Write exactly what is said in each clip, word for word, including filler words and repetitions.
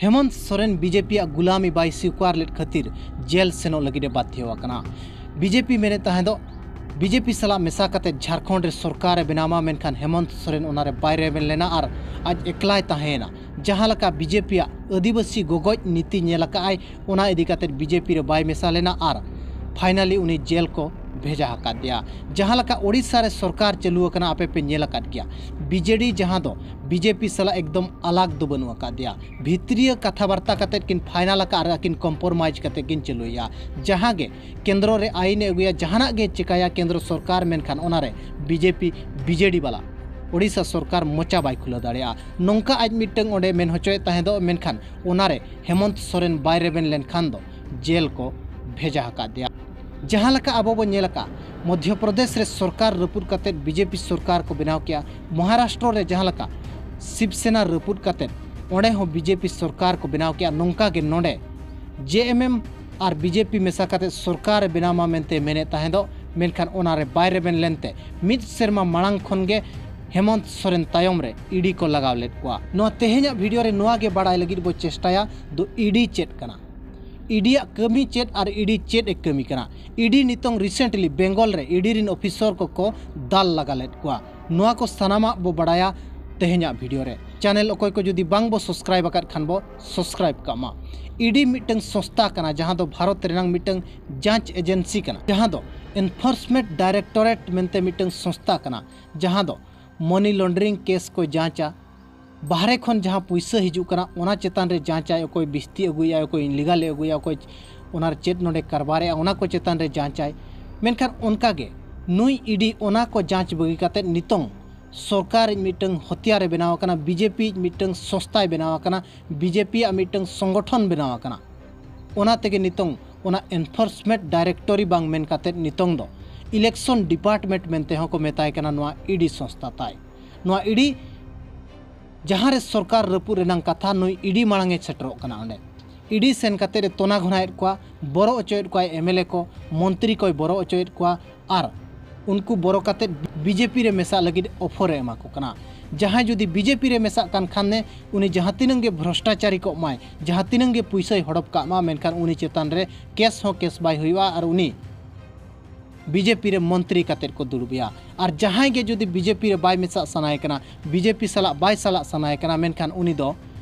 Hemant Soren BJP ᱟᱜ ᱜᱩᱞᱟᱢᱤ ᱵᱟᱭ ᱥᱤᱠᱟᱨ ᱞᱮᱫ ᱠᱷᱟᱹᱛᱤᱨ ᱡᱮᱞ ᱥᱮᱱᱚᱜ ᱞᱟᱹᱜᱤᱫ ᱮ ᱵᱟᱫᱷᱭᱚ ᱟᱠᱟᱱᱟ᱾ ᱵᱤᱡᱮᱯᱤ ᱢᱮᱱᱮᱫ ᱛᱟᱦᱮᱸᱫᱚᱜ, ᱵᱤᱡᱮᱯᱤ ᱥᱟᱞᱟᱜ ᱢᱮᱥᱟ ᱠᱟᱛᱮ ᱡᱷᱟᱲᱠᱷᱚᱸᱰ ᱨᱮ ᱥᱚᱨᱠᱟᱨ ᱮ ᱵᱮᱱᱟᱣᱟ, ᱢᱮᱱᱠᱷᱟᱱ ᱦᱮᱢᱚᱱᱛ ᱥᱚᱨᱮᱱ ᱚᱱᱟᱨᱮ ᱵᱟᱭ ᱨᱮᱵᱮᱱ ᱞᱮᱱᱟ ᱟᱨ ᱟᱡ ᱮᱠᱞᱟᱭ ᱛᱟᱦᱮᱸᱭᱮᱱᱟ᱾ ᱡᱟᱦᱟᱸ ᱞᱮᱠᱟ ᱵᱤᱡᱮᱯᱤ ᱟᱜ ᱟᱹᱫᱤᱵᱟᱹᱥᱤ ᱜᱚᱜᱚᱡ ᱱᱤᱛᱤ ᱧᱮᱞ ᱟᱠᱟᱫ ᱟᱭ, ᱚᱱᱟ ᱤᱫᱤ ᱠᱟᱛᱮ ᱵᱤᱡᱮᱯᱤ ᱨᱮ ᱵᱟᱭ ᱢᱮᱥᱟ ᱞᱮᱱᱟ ᱟᱨ finally ᱩᱱᱤ ᱡᱮᱞ ᱠᱚ ᱵᱷᱮᱡᱟ ᱟᱠᱟᱫᱮᱭᱟ᱾ ᱡᱟᱦᱟᱸ ᱞᱮᱠᱟ ᱳᱰᱤᱥᱟ ᱨᱮ ᱥᱚᱨᱠᱟᱨ ᱪᱟᱹᱞᱩ ᱟᱠᱟᱱᱟ, ᱟᱯᱮ ᱯᱮ ᱧᱮᱞ ᱟᱠᱟᱫ ᱜᱮᱭᱟ, ᱵᱤᱡᱮᱰᱤ, ᱡᱟᱦᱟᱸ ᱫᱚ ᱵᱤᱡᱮᱯᱤ ᱥᱟᱞᱟᱜ ᱮᱠᱫᱚᱢ ᱟᱞᱟᱜᱽ ᱫᱚ ᱵᱟᱹᱱᱩᱜ ᱟᱠᱟᱫᱮᱭᱟ᱾ ᱵᱷᱤᱛᱨᱤᱭᱟᱹ ᱠᱟᱛᱷᱟ ᱵᱟᱨᱛᱟ ᱠᱟᱛᱮ ᱠᱤᱱ final ᱟᱠᱟᱫ ᱟᱨ ᱟᱹᱠᱤᱱ compromise ᱠᱟᱛᱮ ᱠᱤᱱ ᱪᱟᱹᱞᱩᱭᱮᱫᱼᱟ᱾ ᱡᱟᱦᱟᱸ ᱜᱮ ᱠᱮᱱᱫᱨᱚ ᱨᱮ ᱟᱭᱤᱱ ᱮ ᱟᱹᱜᱩᱭᱟ, ᱡᱟᱦᱟᱱᱟᱜ ᱜᱮ ᱪᱮᱠᱟᱭᱟ ᱠᱮᱱᱫᱨᱚ ᱥᱚᱨᱠᱟᱨ, ᱢᱮᱱᱠᱷᱟᱱ ᱚᱱᱟᱨᱮ ᱵᱤᱡᱮᱯᱤ ᱵᱤᱡᱮᱰᱤ ᱵᱟᱞᱟ ᱳᱰᱤᱥᱟ ᱥᱚᱨᱠᱟᱨ ᱢᱚᱪᱟ ᱵᱟᱭ ᱠᱷᱩᱞᱟᱹᱣ ᱫᱟᱲᱮᱭᱟᱜᱼᱟ᱾ ᱱᱚᱝᱠᱟ ᱟᱡ ᱢᱤᱫᱴᱟᱝ ᱚᱸᱰᱮ ᱢᱮᱱ ᱦᱚᱪᱚᱭᱮᱫ ᱛᱟᱦᱮᱸᱫᱚᱜ, ᱢᱮᱱᱠᱷᱟᱱ ᱚᱱᱟᱨᱮ ᱦᱮᱢᱚᱱᱛ ᱥᱚᱨᱮᱱ ᱵᱟᱭ ᱨᱮᱵᱮᱱ ᱞᱮᱱᱠᱷᱟᱱ ᱫᱚ ᱡᱮᱞ ᱠᱚ ᱵᱷᱮᱡᱟ ᱟᱠᱟᱫᱮᱭᱟ᱾ ᱡᱟᱦᱟᱸ ᱞᱮᱠᱟ ᱟᱵᱚ ᱵᱚ ᱧᱮᱞ ᱟᱠᱟᱫ, ᱢᱚᱫᱷᱭᱚ ᱯᱨᱚᱫᱮᱥ ᱨᱮ ᱥᱚᱨᱠᱟᱨ ᱨᱟᱹᱯᱩᱫ ᱠᱟᱛᱮ ᱵᱤᱡᱮᱯᱤ ᱥᱚᱨᱠᱟᱨ ᱠᱚ ᱵᱮᱱᱟᱣ ᱠᱮᱜᱼᱟ, ᱢᱚᱦᱟᱨᱟᱥᱴᱨᱚ ᱨᱮ ᱡᱟᱦᱟᱸ ᱞᱮᱠᱟ ᱥᱤᱵ ᱥᱮᱱᱟ ᱨᱟᱹᱯᱩᱫ ᱠᱟᱛᱮ ᱚᱸᱰᱮ ᱦᱚᱸ ᱵᱤᱡᱮᱯᱤ ᱥᱚᱨᱠᱟᱨ ᱠᱚ ᱵᱮᱱᱟᱣ ᱠᱮᱜᱼᱟ᱾ ᱱᱚᱝᱠᱟ ᱜᱮ ᱱᱚᱰᱮ ᱡᱮ ᱮᱢ ᱮᱢ ᱟᱨ ᱵᱤᱡᱮᱯᱤ ᱢᱮᱥᱟ ᱠᱟᱛᱮ ᱥᱚᱨᱠᱟᱨ ᱮ ᱵᱮᱱᱟᱣ ᱢᱟ ᱢᱮᱱᱛᱮ ᱢᱮᱱᱮᱫ ᱛᱟᱦᱮᱸᱫᱚᱜ, ᱢᱮᱱᱠᱷᱟᱱ ᱚᱱᱟᱨᱮ ᱵᱟᱭ ᱨᱮᱵᱮᱱ ᱞᱮᱱᱛᱮ ᱢᱤᱫ ᱥᱮᱨᱢᱟ ᱢᱟᱲᱟᱝ ᱠᱷᱚᱱ ᱜᱮ ᱦᱮᱢᱚᱱᱛ ᱥᱚᱨᱮᱱ ᱛᱟᱭᱚᱢ ᱨᱮ ᱤᱰᱤ ᱠᱚ ᱞᱟᱜᱟᱣ ᱞᱮᱫ ᱠᱚᱣᱟ᱾ ᱱᱚᱣᱟ ᱛᱮᱦᱮᱧᱟᱜ ᱵᱷᱤᱰᱤᱭᱳ ᱨᱮ ᱱᱚᱣᱟ ᱜᱮ ᱵᱟᱲᱟᱭ ᱞᱟᱹᱜᱤᱫ ᱵᱚ ᱪᱮᱥᱴᱟᱭᱟ, ᱫᱚ ᱤᱰᱤ ᱪᱮᱫ ᱠᱟᱱᱟ, ᱤᱰᱤᱭᱟᱜ ᱠᱟᱹᱢᱤ ᱪᱮᱫ ᱟᱨ ᱤᱰᱤ ᱪᱮᱫ ᱮ ᱠᱟᱹᱢᱤ ᱠᱟᱱᱟ᱾ ᱤᱰᱤ ᱱᱤᱛᱚᱝ recently ᱵᱮᱝᱜᱚᱞ ᱨᱮ ᱤᱰᱤ ᱨᱤᱱ ᱚᱯᱷᱤᱥᱚᱨ ᱠᱚᱠᱚ ᱫᱟᱞ ᱞᱟᱜᱟ ᱞᱮᱫ ᱠᱚᱣᱟ᱾ ᱱᱚᱣᱟ ᱠᱚ ᱥᱟᱱᱟᱢᱟᱜ ᱵᱚ ᱵᱟᱲᱟᱭᱟ ᱛᱮᱦᱮᱧᱟᱜ ᱵᱷᱤᱰᱤᱭᱳ ᱨᱮ᱾ ᱪᱮᱱᱮᱞ ᱚᱠᱚᱭ ᱠᱚ ᱡᱩᱫᱤ ᱵᱟᱝ ᱵᱚ subscribe ᱟᱠᱟᱫ ᱠᱷᱟᱱ ᱵᱚ subscribe ᱠᱟᱜ ᱢᱟ᱾ ᱤᱰᱤ ᱢᱤᱫᱴᱟᱝ ᱥᱚᱝᱥᱛᱷᱟ ᱠᱟᱱᱟ, ᱡᱟᱦᱟᱸ ᱫᱚ ᱵᱷᱟᱨᱚᱛ ᱨᱮᱱᱟᱝ ᱢᱤᱫᱴᱟᱝ ᱡᱟᱸᱪ agency ᱠᱟᱱᱟ, ᱡᱟᱦᱟᱸ ᱫᱚ enforcement directorate ᱢᱮᱱᱛᱮ ᱢᱤᱫᱴᱟᱝ ᱥᱚᱝᱥᱛᱷᱟ ᱠᱟᱱᱟ, ᱡᱟᱦᱟᱸ ᱫᱚ money laundering case ᱠᱚ ᱡᱟᱸᱪᱟ, ᱵᱟᱦᱨᱮ ᱠᱷᱚᱱ ᱡᱟᱦᱟᱸ ᱯᱩᱭᱥᱟᱹ ᱦᱤᱡᱩᱜ ᱠᱟᱱᱟ, ᱚᱱᱟ ᱪᱮᱛᱟᱱ ᱨᱮ ᱡᱟᱸᱪᱟᱭ, ᱚᱠᱚᱭ ᱵᱤᱥᱛᱤ ᱟᱹᱜᱩᱭᱮᱫᱼᱟ, ᱚᱠᱚᱭ illegal ᱮ ᱟᱹᱜᱩᱭᱟ, ᱚᱠᱚᱭ ᱚᱱᱟ ᱨᱮ ᱪᱮᱫ ᱱᱚᱰᱮ ᱠᱟᱨᱵᱟᱨᱮᱜᱼᱟ, ᱚᱱᱟ ᱠᱚ ᱪᱮᱛᱟᱱ ᱨᱮ ᱡᱟᱸᱪᱟᱭ᱾ ᱢᱮᱱᱠᱷᱟᱱ ᱚᱱᱠᱟ ᱜᱮ ᱱᱩᱭ ᱤᱰᱤ ᱚᱱᱟ ᱠᱚ ᱡᱟᱸᱪ ᱵᱟᱹᱜᱤ ᱠᱟᱛᱮ ᱱᱤᱛᱚᱝ ᱥᱚᱨᱠᱟᱨ ᱤᱡ ᱢᱤᱫᱴᱟᱝ ᱦᱚᱛᱤᱭᱟᱨ ᱮ ᱵᱮᱱᱟᱣ ᱟᱠᱟᱱᱟ, ᱵᱤᱡᱮᱯᱤ ᱤᱡ ᱢᱤᱫᱴᱟᱝ ᱥᱚᱝᱥᱛᱷᱟᱭ ᱵᱮᱱᱟᱣ ᱟᱠᱟᱱᱟ, ᱵᱤᱡᱮᱯᱤ ᱟᱜ ᱢᱤᱫᱴᱟᱝ ᱥᱚᱝᱜᱚᱴᱷᱚᱱ ᱵᱮᱱᱟᱣ ᱟᱠᱟᱱᱟ᱾ ᱚᱱᱟ ᱛᱮᱜᱮ ᱱᱤᱛᱚᱝ ᱚᱱᱟ enforcement directorate ᱵᱟᱝ ᱢᱮᱱ ᱠᱟᱛᱮ ᱱᱤᱛᱚᱝ ᱫᱚ election department ᱢᱮᱱᱛᱮ ᱦᱚᱸᱠᱚ ᱢᱮᱛᱟᱭ ᱠᱟᱱᱟ ᱱᱚᱣᱟ ᱤᱰᱤ ᱥᱚᱝᱥᱛᱷᱟ ᱛᱟᱭ᱾ ᱱᱚᱣᱟ ᱤᱰᱤ ᱡᱟᱦᱟᱸ ᱨᱮ ᱥᱚᱨᱠᱟᱨ ᱨᱟᱹᱯᱩᱫ ᱨᱮᱱᱟᱝ ᱠᱟᱛᱷᱟ, ᱱᱩᱭ ᱤᱰᱤ ᱢᱟᱲᱟᱝ ᱮ ᱥᱮᱴᱮᱨᱚᱜ ᱠᱟᱱᱟ᱾ ᱚᱸᱰᱮ ᱤᱰᱤ ᱥᱮᱱ ᱠᱟᱛᱮ ᱮ ᱛᱚᱱᱟ ᱜᱷᱚᱱᱟᱭᱮᱫ ᱠᱚᱣᱟ, ᱵᱚᱨᱚ ᱚᱪᱚᱭᱮᱫ ᱠᱚᱣᱟᱭ ᱮᱢᱮᱞᱮ ᱠᱚ, ᱢᱚᱱᱛᱨᱤ ᱠᱚᱭ ᱵᱚᱨᱚ ᱚᱪᱚᱭᱮᱫ ᱠᱚᱣᱟ ᱟᱨ ᱩᱱᱠᱩ ᱵᱚᱨᱚ ᱠᱟᱛᱮ ᱵᱤᱡᱮᱯᱤ ᱨᱮ ᱢᱮᱥᱟᱜ ᱞᱟᱹᱜᱤᱫ offer ᱮ ᱮᱢᱟ ᱠᱚ ᱠᱟᱱᱟ᱾ ᱡᱟᱦᱟᱸᱭ ᱡᱩᱫᱤ ᱵᱤᱡᱮᱯᱤ ᱨᱮ ᱢᱮᱥᱟᱜ ᱠᱟᱱ ᱠᱷᱟᱱ ᱱᱮ, ᱩᱱᱤ ᱡᱟᱦᱟᱸ ᱛᱤᱱᱟᱹᱝ ᱜᱮ ᱵᱷᱨᱚᱥᱴᱟᱪᱟᱨᱤ ᱠᱚᱜ ᱢᱟᱭ, ᱡᱟᱦᱟᱸ ᱛᱤᱱᱟᱹᱝ ᱜᱮ ᱯᱩᱭᱥᱟᱹᱭ ᱦᱚᱲᱚᱯ ᱠᱟᱜ ᱢᱟ, ᱢᱮᱱᱠᱷᱟᱱ ᱩᱱᱤ ᱪᱮᱛᱟᱱ ᱨᱮ ᱠᱮᱥ ᱦᱚᱸ ᱠᱮᱥ ᱵᱟᱭ ᱦᱩᱭᱩᱜᱼᱟ ᱟᱨ ᱩᱱᱤ ᱵᱤᱡᱮᱯᱤ ᱨᱮ ᱢᱚᱱᱛᱨᱤ ᱠᱟᱛᱮᱫ ᱠᱚ ᱫᱩᱲᱩᱵᱮᱭᱟ᱾ ᱟᱨ ᱡᱟᱦᱟᱸᱭ ᱜᱮ ᱡᱩᱫᱤ ᱵᱤᱡᱮᱯᱤ ᱨᱮ ᱵᱟᱭ ᱢᱮᱥᱟᱜ ᱥᱟᱱᱟᱭᱮ ᱠᱟᱱᱟ, ᱵᱤᱡᱮᱯᱤ ᱥᱟᱞᱟᱜ ᱵᱟᱭ ᱥᱟᱞᱟᱜ ᱥᱟᱱᱟᱭᱮ ᱠᱟᱱᱟ, ᱢᱮᱱᱠᱷᱟᱱ ᱩᱱᱤ ᱫᱚ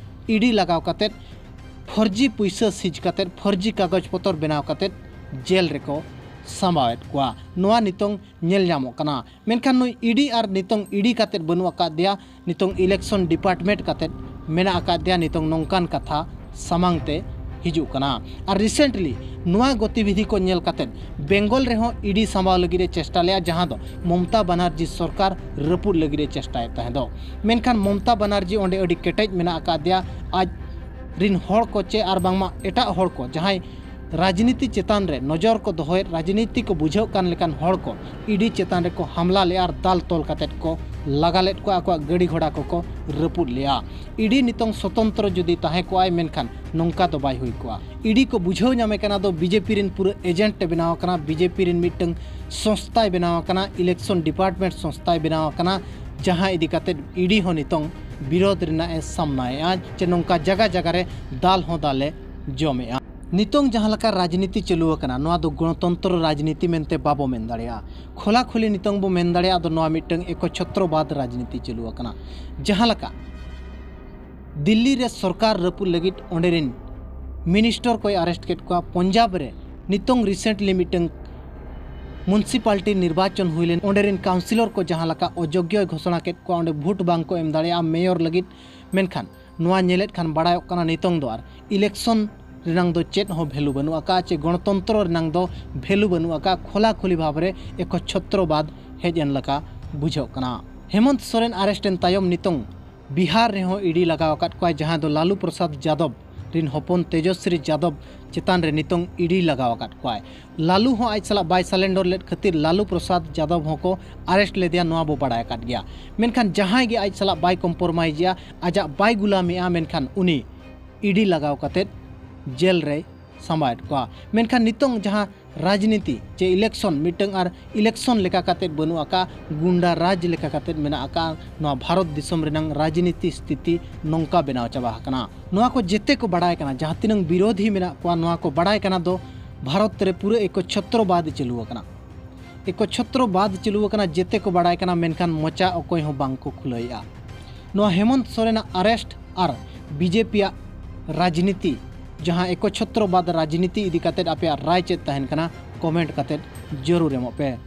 ᱤᱰᱤ ᱞᱟᱜᱟᱣ ᱠᱟᱛᱮᱫ ᱯᱷᱚᱨᱡᱤ ᱯᱩᱭᱥᱟᱹ ᱥᱤᱡᱽ ᱠᱟᱛᱮᱫ, ᱯᱷᱚᱨᱡᱤ ᱠᱟᱜᱚᱡᱽ ᱯᱚᱛᱚᱨ ᱵᱮᱱᱟᱣ ᱠᱟᱛᱮᱫ ᱡᱮᱞ ᱨᱮᱠᱚ ᱥᱟᱢᱵᱟᱣᱮᱫ ᱠᱚᱣᱟ᱾ ᱱᱚᱣᱟ ᱱᱤᱛᱚᱝ ᱧᱮᱞ ᱧᱟᱢᱚᱜ ᱠᱟᱱᱟ᱾ ᱢᱮᱱᱠᱷᱟᱱ ᱱᱩᱭ ᱤᱰᱤ ᱟᱨ ᱱᱤᱛᱚᱝ ᱤᱰᱤ ᱠᱟᱛᱮᱫ ᱵᱟᱹᱱᱩᱜ ᱟᱠᱟᱫᱮᱭᱟ, ᱱᱤᱛᱚᱝ election department ᱠᱟᱛᱮᱫ ᱢᱮᱱᱟᱜ ᱟᱠᱟᱫᱮᱭᱟ, ᱱᱤᱛᱚᱝ ᱱᱚᱝᱠᱟᱱ ᱠᱟᱛᱷᱟ ᱥᱟᱢᱟᱝ ᱛᱮ ᱦᱤᱡᱩᱜ ᱠᱟᱱᱟ᱾ ᱟᱨ recently ᱱᱚᱣᱟ ᱜᱚᱛᱤᱵᱤᱫᱷᱤ ᱠᱚ ᱧᱮᱞ ᱠᱟᱛᱮᱫ ᱵᱮᱝᱜᱚᱞ ᱨᱮᱦᱚᱸ ᱤᱰᱤ ᱥᱟᱢᱵᱟᱣ ᱞᱟᱹᱜᱤᱫ ᱮ ᱪᱮᱥᱴᱟ ᱞᱮᱫᱼᱟ, ᱡᱟᱦᱟᱸ ᱫᱚ ᱢᱚᱢᱛᱟ ᱵᱟᱱᱟᱨᱡᱤ ᱥᱚᱨᱠᱟᱨ ᱨᱟᱹᱯᱩᱫ ᱞᱟᱹᱜᱤᱫ ᱮ ᱪᱮᱥᱴᱟᱭᱮᱫ ᱛᱟᱦᱮᱸ ᱫᱚ᱾ ᱢᱮᱱᱠᱷᱟᱱ ᱢᱚᱢᱛᱟ ᱵᱟᱱᱟᱨᱡᱤ ᱚᱸᱰᱮ ᱟᱹᱰᱤ ᱠᱮᱴᱮᱡ ᱢᱮᱱᱟᱜ ᱟᱠᱟᱫᱮᱭᱟ᱾ ᱟᱡ ᱨᱤᱱ ᱦᱚᱲ ᱠᱚ ᱪᱮ ᱟᱨ ᱵᱟᱝᱢᱟ ᱮᱴᱟᱜ ᱦᱚᱲ ᱠᱚ ᱡᱟᱦᱟᱸᱭ ᱨᱟᱡᱽᱱᱤᱛᱤ ᱪᱮᱛᱟᱱ ᱨᱮ ᱱᱚᱡᱚᱨ ᱠᱚ ᱫᱚᱦᱚᱭᱮᱫ, ᱨᱟᱡᱽᱱᱤᱛᱤ ᱠᱚ ᱵᱩᱡᱷᱟᱹᱣ ᱠᱟᱱ ᱞᱮᱠᱟᱱ ᱦᱚᱲ ᱠᱚ ᱤᱰᱤ ᱪᱮᱛᱟᱱ ᱨᱮᱠᱚ ᱦᱟᱢᱞᱟ ᱞᱮᱫᱼᱟ ᱟᱨ ᱫᱟᱞ ᱛᱚᱞ ᱠᱟᱛᱮᱫ ᱠᱚ ᱞᱟᱜᱟ ᱞᱮᱫ ᱠᱚᱣᱟ, ᱟᱠᱚᱣᱟᱜ ᱜᱟᱹᱰᱤ ᱜᱷᱚᱲᱟ ᱠᱚᱠᱚ ᱨᱟᱹᱯᱩᱫ ᱞᱮᱫᱼᱟ᱾ ᱤᱰᱤ ᱱᱤᱛᱚᱝ ᱥᱚᱛᱚᱱᱛᱨᱚ ᱡᱩᱫᱤ ᱛᱟᱦᱮᱸ ᱠᱚᱜᱼᱟᱭ, ᱢᱮᱱᱠᱷᱟᱱ ᱱᱚᱝᱠᱟ ᱫᱚ ᱵᱟᱭ ᱦᱩᱭ ᱠᱚᱜᱼᱟ᱾ ᱤᱰᱤ ᱠᱚ ᱵᱩᱡᱷᱟᱹᱣ ᱧᱟᱢᱮ ᱠᱟᱱᱟ ᱫᱚ ᱵᱤᱡᱮᱯᱤ ᱨᱤᱱ ᱯᱩᱨᱟᱹ agent ᱮ ᱵᱮᱱᱟᱣ ᱟᱠᱟᱱᱟ, ᱵᱤᱡᱮᱯᱤ ᱨᱤᱱ ᱢᱤᱫᱴᱟᱝ ᱥᱚᱝᱥᱛᱷᱟᱭ ᱵᱮᱱᱟᱣ ᱟᱠᱟᱱᱟ, election department ᱥᱚᱝᱥᱛᱷᱟᱭ ᱵᱮᱱᱟᱣ ᱟᱠᱟᱱᱟ, ᱡᱟᱦᱟᱸ ᱤᱫᱤ ᱠᱟᱛᱮᱫ ᱤᱰᱤ ᱦᱚᱸ ᱱᱤᱛᱚᱝ ᱵᱤᱨᱳᱫᱷ ᱨᱮᱱᱟᱜ ᱮ ᱥᱟᱢᱱᱟᱭᱮᱫᱼᱟ, ᱪᱮ ᱱᱚᱝᱠᱟ ᱡᱟᱜᱟ ᱡᱟᱜᱟ ᱨᱮ ᱫᱟᱞ ᱦᱚᱸ ᱫᱟᱞᱮ ᱡᱚᱢᱮᱫᱼᱟ᱾ ᱱᱤᱛᱚᱝ ᱡᱟᱦᱟᱸ ᱞᱮᱠᱟ ᱨᱟᱡᱽᱱᱤᱛᱤ ᱪᱟᱹᱞᱩ ᱟᱠᱟᱱᱟ, ᱱᱚᱣᱟ ᱫᱚ ᱜᱚᱱᱚᱛᱚᱱᱛᱨᱚ ᱨᱟᱡᱽᱱᱤᱛᱤ ᱢᱮᱱᱛᱮ ᱵᱟᱵᱚ ᱢᱮᱱ ᱫᱟᱲᱮᱭᱟᱜᱼᱟ᱾ ᱠᱷᱚᱞᱟ ᱠᱷᱚᱞᱤ ᱱᱤᱛᱚᱝ ᱵᱚ ᱢᱮᱱ ᱫᱟᱲᱮᱭᱟᱜᱼᱟ, ᱫᱚ ᱱᱚᱣᱟ ᱢᱤᱫᱴᱟᱝ ᱮᱠᱚᱪᱷᱚᱛᱨᱚᱵᱟᱫ ᱨᱟᱡᱽᱱᱤᱛᱤ ᱪᱟᱹᱞᱩ ᱟᱠᱟᱱᱟ᱾ ᱡᱟᱦᱟᱸ ᱞᱮᱠᱟ ᱫᱤᱞᱞᱤ ᱨᱮ ᱥᱚᱨᱠᱟᱨ ᱨᱟᱹᱯᱩᱫ ᱞᱟᱹᱜᱤᱫ ᱚᱸᱰᱮ ᱨᱤᱱ minister ᱠᱚᱭ arrest ᱠᱮᱫ ᱠᱚᱣᱟ, ᱯᱚᱧᱡᱟᱵᱽ ᱨᱮ ᱱᱤᱛᱚᱝ recently ᱢᱤᱫᱴᱟᱝ municipality ᱱᱤᱨᱵᱟᱪᱚᱱ ᱦᱩᱭ ᱞᱮᱱ, ᱚᱸᱰᱮ ᱨᱤᱱ councillor ᱠᱚ ᱡᱟᱦᱟᱸ ᱞᱮᱠᱟ ᱚᱡᱳᱜᱽᱭᱚᱭ ᱜᱷᱳᱥᱚᱱᱟ ᱠᱮᱫ ᱠᱚᱣᱟ, ᱚᱸᱰᱮ vote ᱵᱟᱝ ᱠᱚ ᱮᱢ ᱫᱟᱲᱮᱭᱟᱜᱼᱟ mayor ᱞᱟᱹᱜᱤᱫ᱾ ᱢᱮᱱᱠᱷᱟᱱ ᱱᱚᱣᱟ ᱧᱮᱞᱮᱫ ᱠᱷᱟᱱ ᱵᱟᱲᱟᱭᱚᱜ ᱠᱟᱱᱟ ᱱᱤᱛᱚᱝ ᱫᱚ ᱟᱨ election ᱨᱮᱱᱟᱝ ᱫᱚ ᱪᱮᱫ ᱦᱚᱸ value ᱵᱟᱹᱱᱩᱜ ᱟᱠᱟᱫᱼᱟ, ᱪᱮ ᱜᱚᱱᱚᱛᱚᱱᱛᱨᱚ ᱨᱮᱱᱟᱝ ᱫᱚ value ᱵᱟᱹᱱᱩᱜ ᱟᱠᱟᱫᱼᱟ᱾ ᱠᱷᱚᱞᱟ ᱠᱷᱚᱞᱤ ᱵᱷᱟᱵᱽ ᱨᱮ ᱮᱠᱚᱪᱷᱚᱛᱨᱚᱵᱟᱫ ᱦᱮᱡ ᱮᱱ ᱞᱮᱠᱟ ᱵᱩᱡᱷᱟᱹᱜ ᱠᱟᱱᱟ᱾ ᱦᱮᱢᱚᱱᱛ ᱥᱚᱨᱮᱱ arrest ᱮᱱ ᱛᱟᱭᱚᱢ ᱱᱤᱛᱚᱝ ᱵᱤᱦᱟᱨ ᱨᱮᱦᱚᱸ ᱤᱰᱤ ᱞᱟᱜᱟᱣ ᱟᱠᱟᱫ ᱠᱚᱣᱟᱭ, ᱡᱟᱦᱟᱸ ᱫᱚ ᱞᱟᱞᱩ ᱯᱨᱚᱥᱟᱫᱽ ᱡᱟᱫᱚᱵ ᱨᱤᱱ ᱦᱚᱯᱚᱱ ᱛᱮᱡᱚᱥᱨᱤ ᱡᱟᱫᱚᱵ ᱪᱮᱛᱟᱱ ᱨᱮ ᱱᱤᱛᱚᱝ ᱤᱰᱤ ᱞᱟᱜᱟᱣ ᱟᱠᱟᱫ ᱠᱚᱣᱟᱭ᱾ ᱞᱟᱞᱩ ᱦᱚᱸ ᱟᱡ ᱥᱟᱞᱟᱜ ᱵᱟᱭ surrender ᱞᱮᱫ ᱠᱷᱟᱹᱛᱤᱨ ᱞᱟᱞᱩ ᱯᱨᱚᱥᱟᱫᱽ ᱡᱟᱫᱚᱵ ᱦᱚᱸᱠᱚ arrest ᱞᱮᱫᱮᱭᱟ, ᱱᱚᱣᱟ ᱵᱚ ᱵᱟᱲᱟᱭ ᱟᱠᱟᱫ ᱜᱮᱭᱟ᱾ ᱢᱮᱱᱠᱷᱟᱱ ᱡᱟᱦᱟᱸᱭ ᱜᱮ ᱟᱡ ᱥᱟᱞᱟᱜ ᱵᱟᱭ compromiseᱮᱜᱼᱟ, ᱟᱡᱟᱜ ᱵᱟᱭ ᱜᱩᱞᱟᱢᱮᱜᱼᱟ, ᱢᱮᱱᱠᱷᱟᱱ ᱩᱱᱤ ᱤᱰᱤ ᱞᱟᱜᱟᱣ ᱠᱟᱛᱮᱫ ᱡᱮᱞ ᱨᱮᱭ ᱥᱟᱢᱵᱟᱣᱮᱫ ᱠᱚᱣᱟ᱾ ᱢᱮᱱᱠᱷᱟᱱ ᱱᱤᱛᱚᱝ ᱡᱟᱦᱟᱸ ᱨᱟᱡᱽᱱᱤᱛᱤ ᱪᱮ ᱤᱞᱮᱠᱥᱚᱱ ᱢᱤᱫᱴᱟᱝ ᱟᱨ ᱤᱞᱮᱠᱥᱚᱱ ᱞᱮᱠᱟ ᱠᱟᱛᱮᱫ ᱵᱟᱹᱱᱩᱜ ᱟᱠᱟᱫ, ᱜᱩᱱᱰᱟ ᱨᱟᱡᱽ ᱞᱮᱠᱟ ᱠᱟᱛᱮᱫ ᱢᱮᱱᱟᱜ ᱟᱠᱟᱫ᱾ ᱱᱚᱣᱟ ᱵᱷᱟᱨᱚᱛ ᱫᱤᱥᱚᱢ ᱨᱮᱱᱟᱝ ᱨᱟᱡᱽᱱᱤᱛᱤ ᱥᱛᱷᱤᱛᱤ ᱱᱚᱝᱠᱟ ᱵᱮᱱᱟᱣ ᱪᱟᱵᱟ ᱟᱠᱟᱱᱟ᱾ ᱱᱚᱣᱟ ᱠᱚ ᱡᱮᱛᱮ ᱠᱚ ᱵᱟᱲᱟᱭ ᱠᱟᱱᱟ, ᱡᱟᱦᱟᱸ ᱛᱤᱱᱟᱹᱝ ᱵᱤᱨᱳᱫᱷᱤ ᱢᱮᱱᱟᱜ ᱠᱚᱣᱟ, ᱱᱚᱣᱟ ᱠᱚ ᱵᱟᱲᱟᱭ ᱠᱟᱱᱟ ᱫᱚ ᱵᱷᱟᱨᱚᱛ ᱨᱮ ᱯᱩᱨᱟᱹ ᱮᱠᱚᱪᱷᱚᱛᱨᱚᱵᱟᱫ ᱪᱟᱹᱞᱩ ᱟᱠᱟᱱᱟ᱾ ᱮᱠᱚᱪᱷᱚᱛᱨᱚᱵᱟᱫ ᱪᱟᱹᱞᱩ ᱟᱠᱟᱱᱟ, ᱡᱮᱛᱮ ᱠᱚ ᱵᱟᱲᱟᱭ ᱠᱟᱱᱟ, ᱢᱮᱱᱠᱷᱟᱱ ᱢᱚᱪᱟ ᱚᱠᱚᱭ ᱦᱚᱸ ᱵᱟᱝ ᱠᱚ ᱠᱷᱩᱞᱟᱹᱣᱮᱫᱼᱟ᱾ ᱱᱚᱣᱟ ᱦᱮᱢᱚᱱᱛ ᱥᱚᱨᱮᱱᱟᱜ ᱟᱨᱮᱥᱴ ᱟᱨ ᱵᱤᱡᱮᱯᱤᱭᱟᱜ ᱨᱟᱡᱽᱱᱤᱛᱤ, ᱡᱟᱦᱟᱸ ᱮᱠᱚᱪᱷᱚᱛᱨᱚᱵᱟᱫ ᱨᱟᱡᱽᱱᱤᱛᱤ ᱤᱫᱤ ᱠᱟᱛᱮᱫ ᱟᱯᱮᱭᱟᱜ ᱨᱟᱭ ᱪᱮᱫ ᱛᱟᱦᱮᱱ ᱠᱟᱱᱟ, ᱠᱚᱢᱮᱱᱴ ᱠᱟᱛᱮᱫ ᱡᱟᱹᱨᱩᱲ ᱮᱢᱚᱜ ᱯᱮ᱾